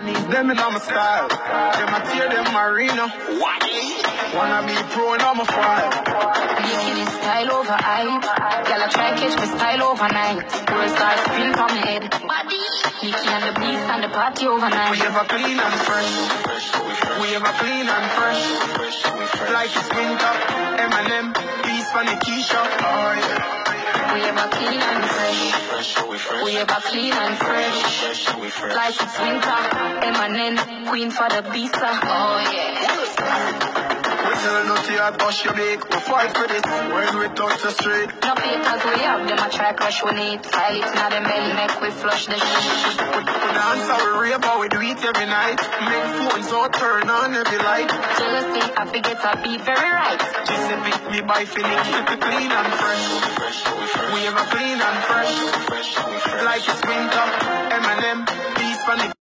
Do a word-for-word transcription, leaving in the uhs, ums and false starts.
Knees dem inna mi style. Dem a tear dem arena. Wanna be pro inna mi file. Making it style over hype. Gyal a try catch mi style overnight. World star spin pon mi head. Body. Nicki and the Beast and the party overnight. We ever clean and fresh. We ever clean and fresh. Like it's winter. Eminem, Beast for Nikisha. Oh yeah. We ever clean and fresh. We ever clean and fresh. Like it's winter. Eminem, Queen for the Beast. Oh yeah. We tell no tear, hush your big. We fight for this. When we touch the street. No fake as we have, dem a try crush we need. Style it inna dem bed, mek we flush the shit. We, we dance and we rave and we do it every night. Mek phones out, turn on every light. Jealousy, I forget I be very right. Just a pick me by Phoenix, clean and fresh. We ever clean and fresh. Like it's winter, Eminem, Beast for the